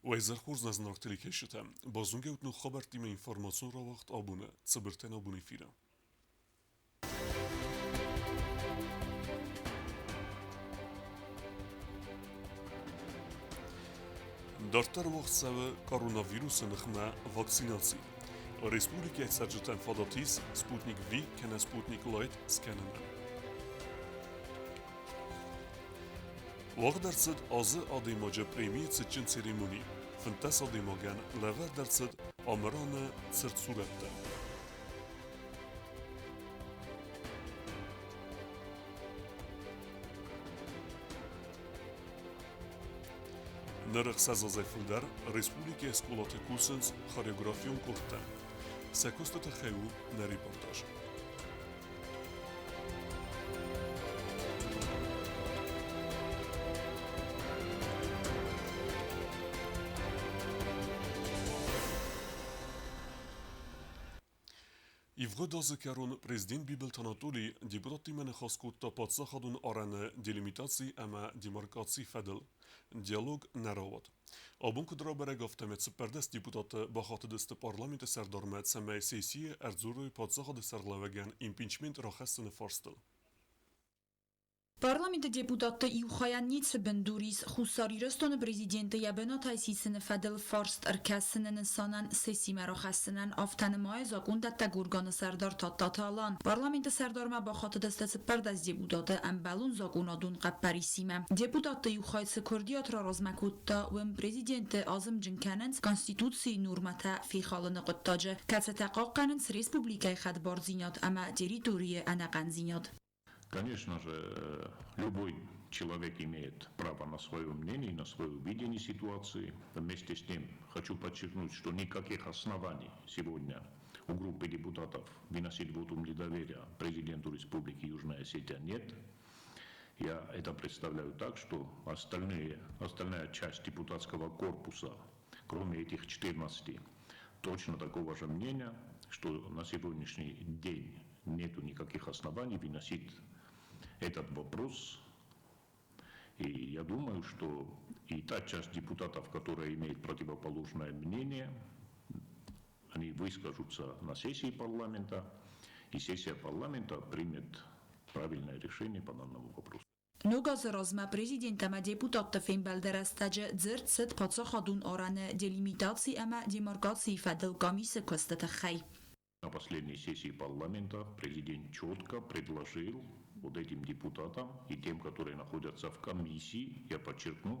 Уӕ изӕр хорз нӕ зынаргъ телекӕсджытӕ! Базонгӕ ут ног хабӕрттимӕ информацион рауагъд абоны Цыбыртӕн абон эфиры. Дарддӕр уагъд цӕуы коронавирусы ныхмӕ вакцинаци. Республикӕйы цӕрджытӕн фадат ис Спутник V кӕнӕ Спутник Лайт скӕнынӕн. Уагъд ӕрцыд азы адӕймаджы премийы цытджын церемони. 15 адӕймагӕн лӕвӕрд ӕрцыд Амыраны цыртсурӕттӕ. Ныр ӕхсӕз азӕй фылдӕр республикӕйы скъолаты кусынц хореографион къордтӕ. Сӕ куысты тыххӕй у нӕ репортаж. Ивгъуыд азы кӕрон президент Бибылты Анатолий депутаттимӕ ныхас кодта паддзахадон арӕны делимитаци ӕмӕ демаркацийы фӕдыл. Диалог нӕ рауад. Абон куыд рабӕрӕг, афтӕмӕй 14 депутаты бахатыдысты парламенты сӕрдармӕ, цӕмӕй сессийы ӕрдзурой паддзахады сӕргълӕууӕгӕн импичмент рахӕссыны фарстыл. Парламенты депутатты иу хайӕн ницы бындур ис Хуссар Ирыстоны президенты йӕ бынатӕй сисыны фӕдыл фарст ӕркӕсыны нысанӕн сессимӕ рахӕссынӕн, афтӕ нымайы закъондӕттӕг органы сӕрдар Тадтаты Алан. Парламенты сӕрдармӕ бахатыдысты 14 депутаты ӕмбӕлон закъонадон хъӕппӕрисимӕ. Депутатты иу хай цы куырдиат раразмӕ кодта, уым президенты азымджын кӕнынц Конституцийы нормӕтӕ фехалыны хъуыддаджы, кӕцытӕ хъахъхъӕнынц республикӕйы хӕдбардзинад ӕмӕ территорийы ӕнӕхъӕндзинад. Конечно же, любой человек имеет право на свое мнение, на свое видение ситуации. Вместе с тем хочу подчеркнуть, что никаких оснований сегодня у группы депутатов выносить вотум недоверия президенту Республики Южная Осетия нет. Я это представляю так, что остальные, остальная часть депутатского корпуса, кроме этих 14, точно такого же мнения, что на сегодняшний день нету никаких оснований выносить этот вопрос. И я думаю, что и та часть депутатов, которая имеет противоположное мнение, они выскажутся на сессии парламента, и сессия парламента примет правильное решение по данному вопросу. Ног азы размӕ президент ӕмӕ депутатты фембӕлды рӕстӕджы дзырд цыд паддзахадон арӕны делимитаци ӕмӕ демаркацийы фӕдыл къамисы куысты тыххӕй. На последней сессии парламента президент четко предложил вот этим депутатам и тем, которые находятся в комиссии, я подчеркну,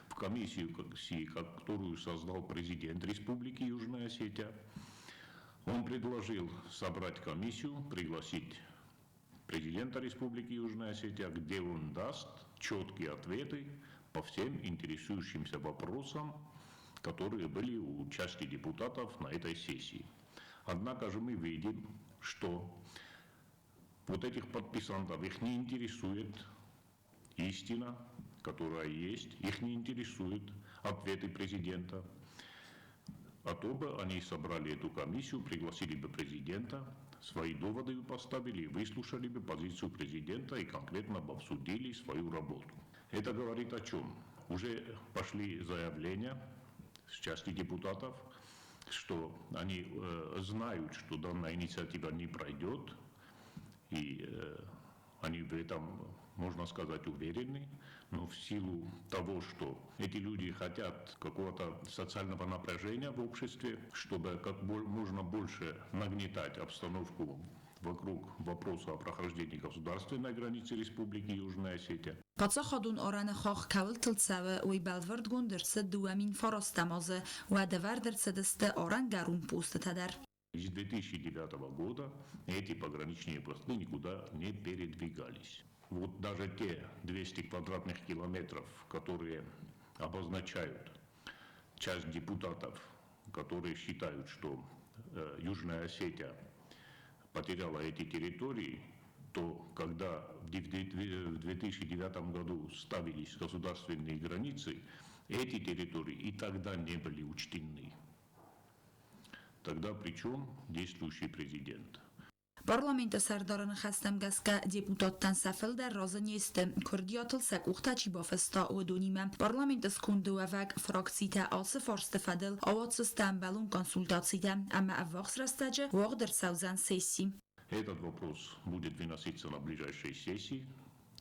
в комиссию, которую создал президент Республики Южная Осетия, он предложил собрать комиссию, пригласить президента Республики Южная Осетия, где он даст четкие ответы по всем интересующимся вопросам, которые были у части депутатов на этой сессии. Однако же мы видим, что вот этих подписантов их не интересует истина, которая есть, их не интересуют ответы президента. А то бы они собрали эту комиссию, пригласили бы президента, свои доводы поставили, выслушали бы позицию президента и конкретно бы обсудили свою работу. Это говорит о чем? Уже пошли заявления с части депутатов, что они знают, что данная инициатива не пройдет, и они в этом, можно сказать, уверены, но в силу того, что эти люди хотят какого-то социального напряжения в обществе, чтобы как можно больше нагнетать обстановку вокруг вопроса о прохождении государственной границы Республики Южная Осетия. Паддзахадон арӕны хахх кӕуылтыл цӕуы, уый бӕлвырдгонд ӕрцыд 2009 азы, уӕд ӕвӕрд ӕрцыдысты арӕнгӕрон постытӕ дӕр. С 2009 года эти пограничные посты никуда не передвигались. Вот даже те 200 квадратных километров, которые обозначают часть депутатов, которые считают, что Южная Осетия потеряла эти территории, то когда в 2009 году ставились государственные границы, эти территории и тогда не были учтены. Тогда при чем действующий президент? Парламенты сӕрдары ныхӕстӕм гӕсгӕ, депутаттӕн сӕ фылдӕр разы не сты, куырдиатыл сӕ къухтӕ чи бафыста, уыдонимӕ. Парламенты сконды уӕвӕг фракцитӕ ацы фарсты фӕдыл ауадздзысты ӕмбӕлон консультацитӕ ӕмӕ ӕввахс рӕстӕджы уагъд ӕрцӕудзӕн сесси. Этот вопрос будет выноситься на ближайшей сессии,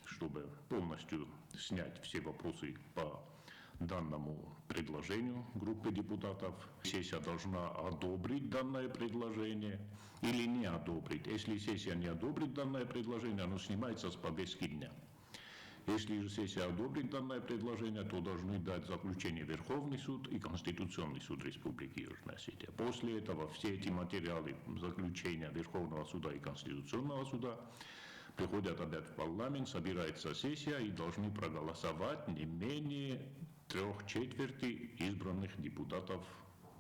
чтобы полностью снять все вопросы по данному предложению группы депутатов. Сессия должна одобрить данное предложение или не одобрить. Если сессия не одобрит данное предложение, оно снимается с повестки дня. Если же сессия одобрит данное предложение, то должны дать заключение Верховный суд и Конституционный суд Республики Южная Осетия. После этого все эти материалы заключения Верховного суда и Конституционного суда приходят опять в парламент, собирается сессия и должны проголосовать не менее трех четверти избранных депутатов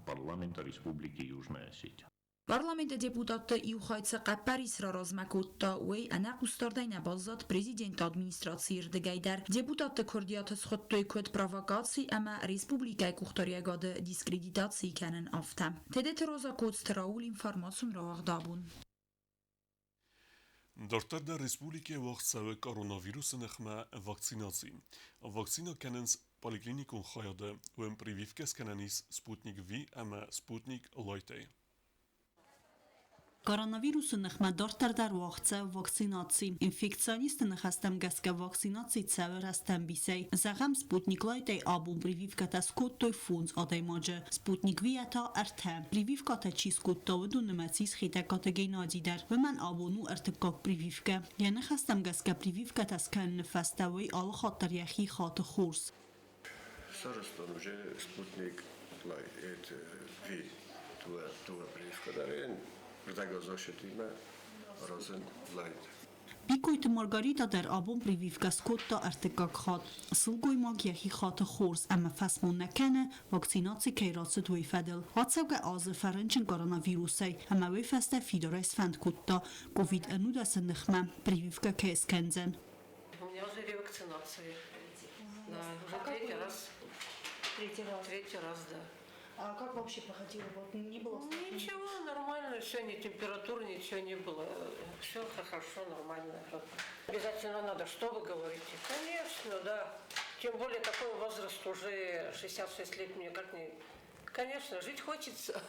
парламента Республики Южная Осетия. Парламенты депутатты иу хай цы хъӕппӕрис раразмӕ кодта, уый ӕнӕхъусдардӕй нӕ баззад президенты администрацийы рдыгӕй дӕр. Депутатты куырдиаты схуыдтой куыд провокаци ӕмӕ республикӕйы къухдариуӕгады дискредитаци кӕнын, афтӕ. Тедеты Роза Коцты Рауль информацион рауагъд абон. Дарддӕр дӕр республикӕйы уагъд цӕуы коронавирусы ныхмӕ вакцинаци. Вакцинӕ кӕнынц поликлиникон хайады, уым прививкӕ скӕнӕн ис Спутник V ӕмӕ Спутник Лайтӕй. Коронавирусы ныхмӕ дарддӕр дӕр уагъд цӕуы вакцинаци. Инфекционистты ныхӕстӕм гӕсгӕ вакцинаци цӕуы рӕстӕмбисӕй. Зӕгъӕм, Спутник Лайтӕй абон прививкӕтӕ скодтой фондз адӕймаджы, Спутник V-йӕ та ӕртӕ. Прививкӕтӕ чи скодта, уыдон нымӕц ис Хетӕгкаты Геннадий дӕр. Уымӕн абон у ӕртыккаг прививкӕ. Йӕ ныхӕстӕм гӕсгӕ прививкӕтӕ скӕныны фӕстӕ уый алы хатт дӕр йӕхи хаты хорз. Сарӕзтон уже Спутник Лайт V дыууӕ прививкӕ дӕр ӕрдӕгазашетимӕ аразын Лайт. Бикойты Маргарита дӕр абон прививкӕ скодта ӕртыккаг хатт. Сылгоймаг йӕхи хаты хорз ӕмӕ фӕсмон нӕ кӕны, вакцинаци кӕй рацыд, уый фӕдыл. Ацӕугӕ азы фӕрынчын коронавирусӕй ӕмӕ уый фӕстӕ фидарӕй сфӕнд кодта, ковид-ӕнудӕсы ныхмӕ прививкӕ кӕй скӕндзӕн. У меня уже ревакцинация. Да, уже третий раз. Третий раз. Третий раз, да. А как вообще проходило? Вот не было страшно? Ничего, нормально, все, ни температуры, ничего не было. Все хорошо, нормально. Обязательно надо, что вы говорите? Конечно, да. Тем более такой возраст уже 66 лет мне как не... Конечно, жить хочется.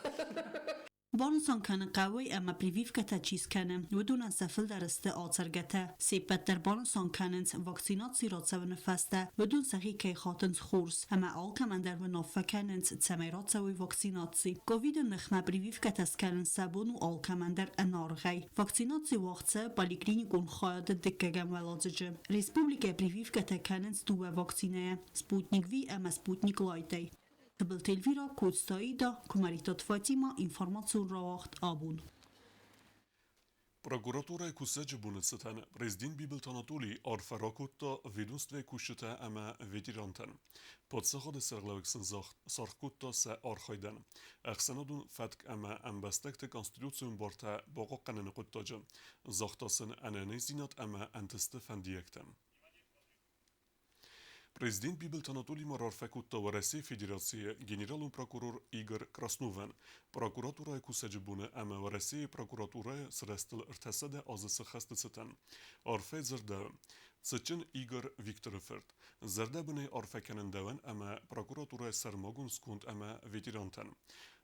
Банысан кӕнын хъӕуы ӕмӕ прививкӕтӕ чи скӕны, уыдонӕн сӕ фылдӕр сты ацӕргӕтӕ. Се ппӕт дӕр банысан кӕнынц, вакцинаци рацӕуыны фӕстӕ уыдон сӕхи кӕй хатынц хорз ӕмӕ алкӕмӕн дӕр уынаффӕ кӕнынц, цӕмӕй рацӕуой вакцинаци. Ковиды ныхмӕ прививкӕтӕ скӕнын сӕ бон у алкӕмӕн дӕр ӕнаргъӕй. Вакцинаци уагъд цӕуы поликлиникон хайады дыккӕгӕм уӕладзыджы. Республикӕйы прививкӕтӕ кӕнынц дыууӕ вакцинӕйӕ – Спутник V ӕмӕ Спутник Лайтӕй. Тыбылты Эльвира, Коцты Аида, Куымӕридтаты Фатимӕ, информацион рауагъд абон. Прокуратурӕйы кусӕджы боны цытӕн президент Бибылты Анатолий арфӕ ракодта ведомствӕйы кусджытӕ ӕмӕ ветерантӕн. Паддзахады сӕргълӕууӕг сын саргъ кодта сӕ архайдӕн. Ӕхсӕнадон фӕтк ӕмӕ ӕмбӕстӕгты конституцион бартӕ бахъахъхъӕныны хъуыддаджы, загъта сын ӕнӕниздзинад ӕмӕ ӕнтысты фӕндиӕгтӕ. Президент Бибылты Анатолий ма раарфӕ кодта Уӕрӕсейы Федерацийы генералон прокурор Игорь Красновӕн, прокуратурӕйы кусӕджы боны ӕмӕ Уӕрӕсейы прокуратурӕйы сырӕзтыл ӕртӕсӕдӕ азы сыххӕсты цытӕн. Арфӕ дзырдӕуы Цытджын Игорь Викторы фырт, зӕрдӕбынӕй арфӕ кӕнын дӕуӕн ӕмӕ прокуратурӕйы сӕрмагонд сконд ӕмӕ ветерантӕн.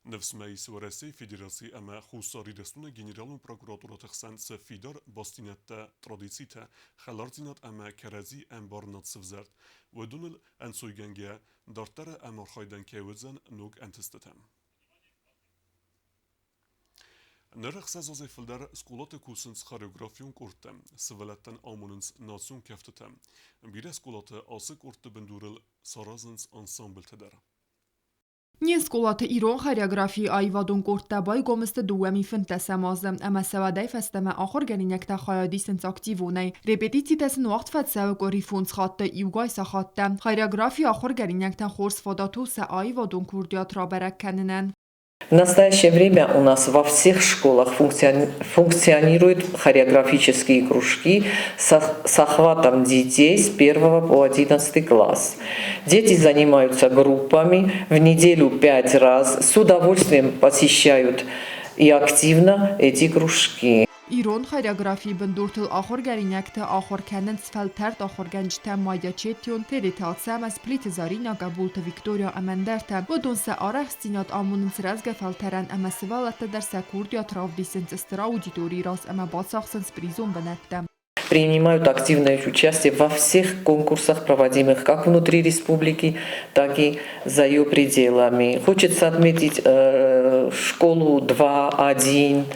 Ныфс мӕ ис Уӕрӕсейы Федераци ӕмӕ Хуссар Ирыстоны Генералон прокуратурӕты хсӕн цы фидар бастдзинӕдтӕ, традицитӕ, хӕлардзинад ӕмӕ кӕрӕдзи ӕмбарынад сывзӕрд, уыдоныл ӕнцойгӕнгӕ дарддӕры ӕмархайдӕн кӕй уыдзӕн ног ӕнтыстытӕ. Ныр ӕхсӕз азӕй фылдӕр скъолаты кусынц хореографион къордтӕ, сывӕллӕттӕн амонынц национ кӕфтытӕ. Бирӕ скъолаты ацы къордты бындурыл саразынц ансамблтӕ дӕр. Не скъолаты ирон хореографийы аивадон къордтӕ байгом сты 2015 азы ӕмӕ сӕ уӕдӕй фӕстӕмӕ ахуыргӕнинӕгтӕ хайад исынц активонӕй. Репетицитӕ сын уагъд фӕцӕуы къуыри фондз хатты, иугай сахаттӕ. Хореографийы ахуыргӕнинӕгтӕн хорз фадат у сӕ аивадон курдиат рабӕрӕг кӕнынӕн. В настоящее время у нас во всех школах функционируют хореографические кружки с охватом детей с 1 по 11 класс. Дети занимаются группами в неделю пять раз, с удовольствием посещают и активно эти кружки. Ирон хореографийы бындуртыл ахуыргӕнинӕгты ахуыр кӕнынц фӕлтӕрд ахуыргӕнджытӕ Майя Четион, Тереты Ацӕмӕз, Плиты Заринӕ, Гӕбулты Виктория ӕмӕ ӕндӕртӕ. Уыдон сӕ арӕхстдзинад амонынц рӕзгӕ фӕлтӕрӕн ӕмӕ сывӕллӕттӕ дӕр сӕ курдиат равдисынц стыр аудиторийы раз ӕмӕ бацахсынц призон бынӕттӕ. Принимают активное участие во всех конкурсах, проводимых как внутри республики, так и за ее пределами. Хочется отметить школу 2.1,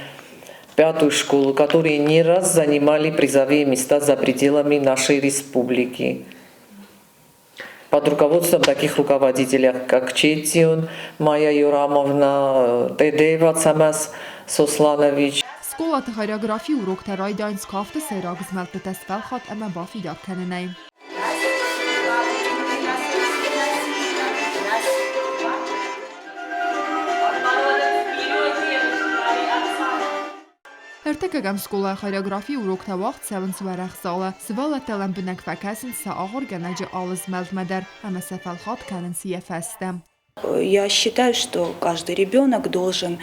пятую школу, которые не раз занимали призовые места за пределами нашей республики. Под руководством таких руководителей, как Четион Майя Юрамовна, Тедеева Цамас Сосланович. Скъолаты хореографийы уроктӕ райдайынц кафты сӕйраг змӕлдтытӕ сфӕлхат ӕмӕ бафидар кӕнынӕй. Ӕртыккӕгӕм скъолайы хореографийы уроктӕ уагъд цӕуынц уӕрӕх залы. Сывӕллӕттӕ лӕмбынӕг фӕкӕсынц сӕ ахуыргӕнӕджы алы змӕлдмӕ дӕр ӕмӕ сӕ фӕлхат кӕнынц йӕ фӕстӕ. Я считаю, что каждый ребенок должен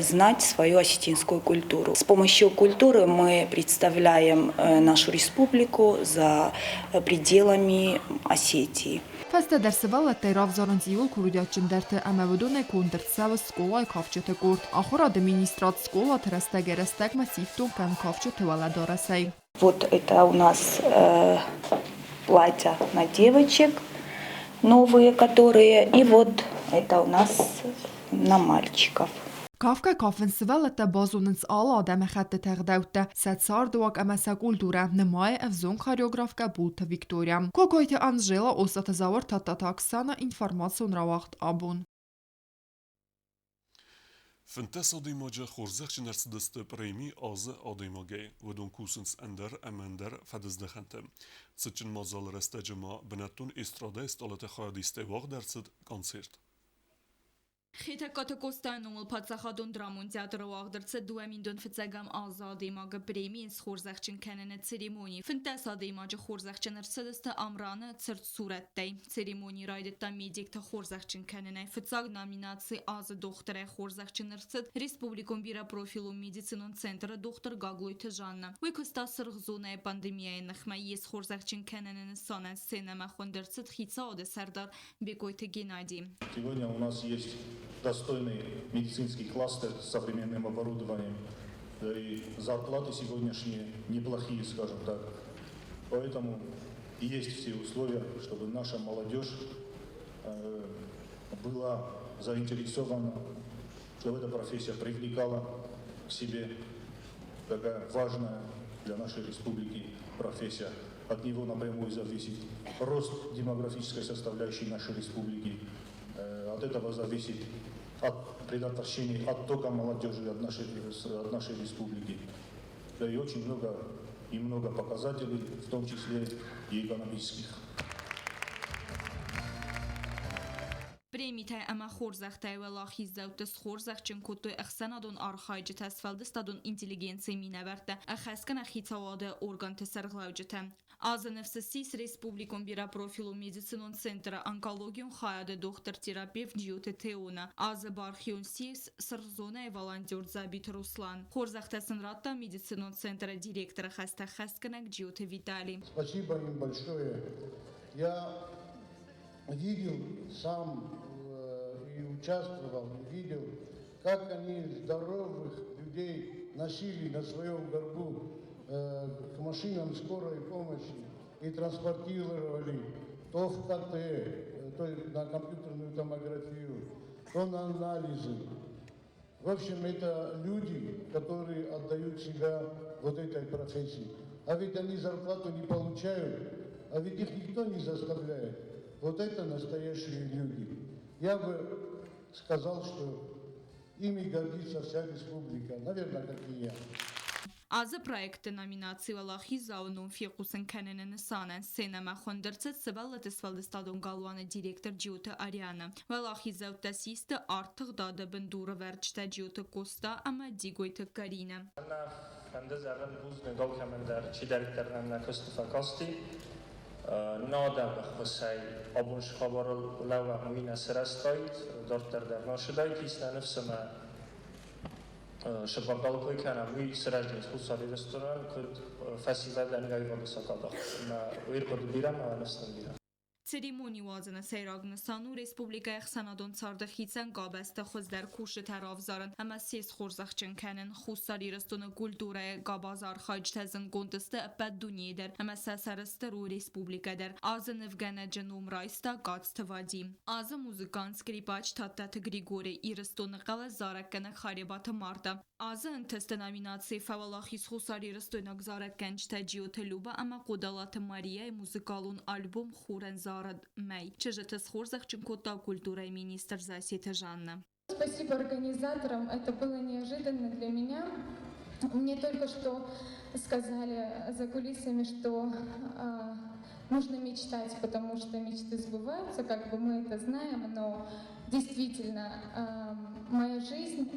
знать свою осетинскую культуру. С помощью культуры мы представляем нашу республику за пределами Осетии. Фӕстӕдӕр сывӕллӕттӕй равзарынц иууыл курдиатджындӕрты ӕмӕ уыдонӕй конд ӕрцӕуы скъолайы кафджыты къорд. Ахуырады министрад скъолаты рӕстӕгӕй-рӕстӕгмӕ сифтонг кӕны кафджыты уӕлӕдарӕсӕй. Вот это у нас платья на девочек новые, которые, и вот это у нас на мальчиков. Кафгӕ кафын сывӕллӕттӕ базонынц алы адӕмыхӕттыты ӕгъдӕуттӕ, сӕ цардыуаг ӕмӕ сӕ культурӕ, нымайы ӕвзонг хореограф Гӕбулты Виктория. Кокойты Анжела, Осаты Зауыр, Тадтаты Оксана, информацион рауагъд абон. 15 адӕймаджы хорзӕхджын ӕрцыдысты преми Азы адӕймагӕй. Уыдон кусынц ӕндӕр ӕмӕ ӕндӕр фӕдыздӕхӕнты. Цытджын мадзалы рӕстӕджы ма бынӕттон эстрадӕйы стъалыты хайадистӕй уагъд ӕрцыд концерт. Хетӕгкаты Къостайы номыл паддзахадон драмон театры уагъд ӕрцыд 2000 фыццӕгӕм азы адӕймагы премийы схорзӕхджын кӕныны церемони. 15 адӕймаджы хорзӕхджын ӕрцыдысты Амраны цырт-сурӕттӕй. Церемони райдыдта медикты хорзӕхджын кӕнынӕй. Фыццаг номинаци азы дохтырӕй хорзӕхджын ӕрцыд Республикон бирӕпрофилон медицинон центры дохтыр Гаглойты Жанна. Уый куыста сырх зонӕйы пандемияйы ныхмӕ. Йе схорзӕхджын кӕныны нысанӕн сценӕмӕ хуынд ӕрцыд хицауады сӕрдар Бекойты Геннадий. Сегодня у нас есть достойный медицинский кластер с современным оборудованием. Да и зарплаты сегодняшние неплохие, скажем так. Поэтому есть все условия, чтобы наша молодежь была заинтересована, чтобы эта профессия привлекала к себе. Такая важная для нашей республики профессия. От него напрямую зависит рост демографической составляющей нашей республики. От этого зависит от предотвращения оттока молодежи от нашей республики. Да и очень много и много показателей, в том числе и экономических. Премитӕ ӕмӕ хорзӕхтӕй уӕлахиздзӕутты схорзӕхджын кодтой ӕхсӕнадон архайджытӕ, сфӕлдыстадон интеллигенцийы минӕвӕрттӕ, ӕххӕсгӕнӕг хицауады органты сӕргълӕуджытӕ. Азы ныфс ссис республикон бирӕпрофилон медицинон центры онкологион хайады дохтыр-терапевт Джиоты Теона. Азы бархион ссис сырх зонӕйы волонтер Дзабиты Руслан. Хорзӕхтӕ сын радта медицинон центры директоры хӕстӕ хӕсгӕнӕг Джиоты Виталий. Спасибо им большое. Я видел сам и участвовал, и видел, как они здоровых людей носили на своем горбу к машинам скорой помощи и транспортировали то в КТ, то на компьютерную томографию, то на анализы. В общем, это люди, которые отдают себя вот этой профессии. А ведь они зарплату не получают, а ведь их никто не заставляет. Вот это настоящие люди. Я бы сказал, что ими гордится вся республика, наверное, как и я. Азы проекты номинацийы уӕлахиздзауы ном фехъусын кӕныны нысанӕн сценӕмӕ хуынд ӕрцыд сывӕллӕтты сфӕлдыстадон галуаны директор Джиоты Ариана. Уӕлахиздзӕуттӕ систы арт-тыгъдады бындурӕвӕрджытӕ Джиоты Къоста ӕмӕ Дигойты Каринӕ. Фӕнды зӕгъын бузныг алкӕмӕн дӕр, чидӕриддӕр нӕм нӕ куысты фӕкасти. Нӕ адӕмы ӕххуысӕй абон цы хабарыл лӕууӕм, уый нӕ сырӕзтаид, дарддӕр дӕр нӕ сыдаид, ис нӕ ныфс ӕмӕ Сӕ бакой кӕнӕм, уый сырӕзтис Хуссар Ирыстонӕн, куыд фӕсивӕдӕн аивады сакъадах. Ӕмӕ уый ӕрхъуыды бирӕ ӕмӕ ныфс нын бирӕ. Церемони уадзыны сӕйраг нысан у республикӕйы ӕхсӕнадон царды хицӕн къабӕзты хуыздӕр кусджытӕ равзарын ӕмӕ се схорзӕхджын кӕнын. Хуссар Ирыстоны культурӕйы къабазы архайджытӕ зындгонд сты ӕппӕт дунейы дӕр ӕмӕ сӕ сӕрыстыр у республикӕ дӕр. Азы нывгӕнӕджы ном райста Къадзты Вадим. Азы музыкант, скрипач Тадтаты Григорий, Ирыстоны хъӕлӕс зарӕггӕнӕг Харебаты Марта. Азы ӕнтысты номинацийы фӕуӕлахиз хуссарирыстойнаг зарӕггӕнджытӕ Джиоты Люба ӕмӕ Хъодалаты Марияйы музыкалон альбом «Хурӕн зарыд мӕй». Чызджыты схорзӕхджын кодта культурӕйы министр Зассеты Жанна. Спасибо организаторам, это было неожиданно для меня. Мне только что сказали за кулисами, что нужно мечтать, потому что мечты сбываются, как бы мы это знаем, но действительно моя жизнь,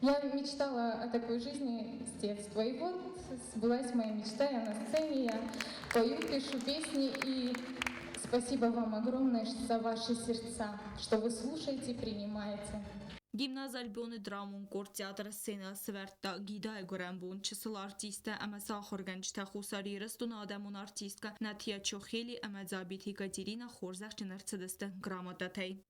я мечтала о такой жизни с детства, и вот сбылась моя мечта, я на сцене, я пою, пишу песни, и спасибо вам огромное за ваши сердца, что вы слушаете, принимаете. Гимназ Альбионы драмон къорд театры сценӕ сӕвӕрдта Гидайы гуырӕнбон чысыл артисттӕ ӕмӕ сӕ ахуыргӕнджытӕ Хуссар Ирыстоны адӕмон артисткӕ Натия Чохели ӕмӕ Дзабиты Екатерина хорзӕхджын ӕрцыдысты грамотатӕй.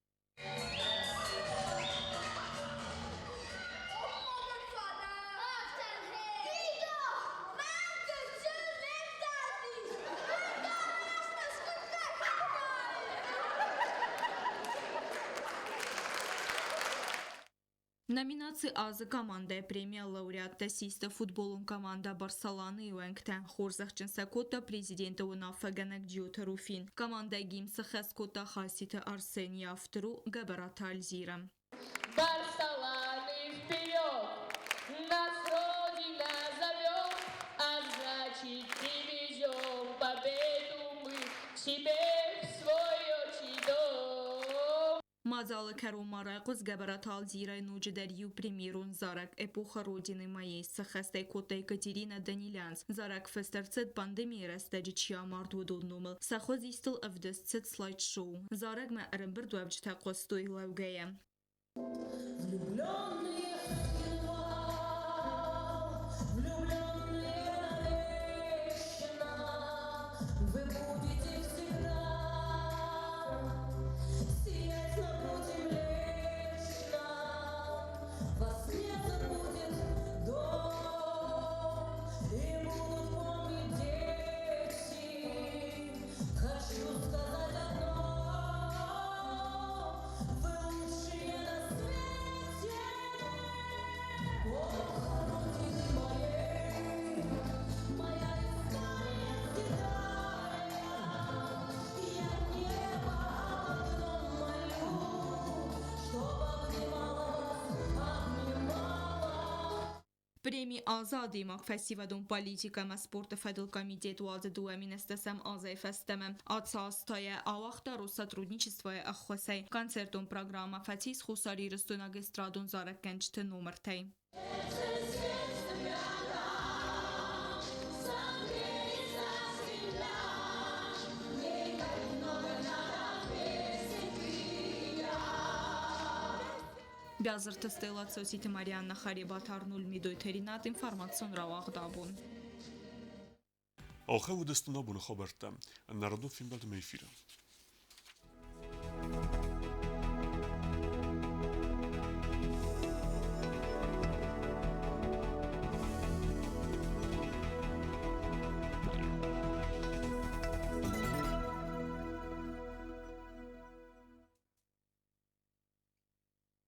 Номинаци «Азы командӕйы» премийӕ лауреаттӕ систы футболон командӕ «Барсалан»-ы уӕнгтӕ. Хорзӕхджын сӕ кодта президенты уынаффӕгӕнӕг Джиоты Руфин. Командӕ гимн сыххӕст кодта Хаситы Арсен, йӕ автор у Гӕбӕраты Альзира. Барсаланы вперед! Нас Родина зовет, а значит, привезем победу мы к себе в свой отчий дом. Мадзалы кӕрон ма райхъуыст Гӕбӕраты Альзирайы ноджыдӕр иу премьерон зарӕг «Эпоха Родины моей» сыххӕст ӕй кодта Екатерина Данилянц. Зарӕг фыст ӕрцыд пандемийы рӕстӕджы чи амард, уыдон номыл. Сӕ хуызистыл ӕвдыст цыд слайд-шоу. Зарӕгмӕ ӕрӕмбырдуӕвджытӕ хъуыстой лӕугӕйӕ. Влюбленные в финал, влюбленные навечно, вы будете всегда сиять на пути млечном, вас не забудет дом, и будут помнить дети. Хочу сказать одно: вы лучшие на свете. Эпоха Родины моей, моя история седая. Я небо об одном молю, чтоб обнимала вас, обнимала. Преми «Азы адӕймаг» фӕсивӕдон политикӕ ӕмӕ спорты фӕдыл комитет уадзы 2018 азӕй фӕстӕмӕ. Ацы аз та йӕ ауагъта Россотрудничествойы ӕххуысӕй. Концертон программӕ фӕцис хуссарирыстойнаг эстрадон зарӕггӕнджыты номыртӕй. Сердце согреется земля, ей так много надо вместе ты и я. Бязырты Стелла, Цоциты Марианна, Харебаты Арнольд, Медойты Ринат, информацион рауагъд «Абон». Ахӕм уыдысты нӕ абоны хабӕрттӕ. Нӕ радон фембӕлдмӕ эфиры.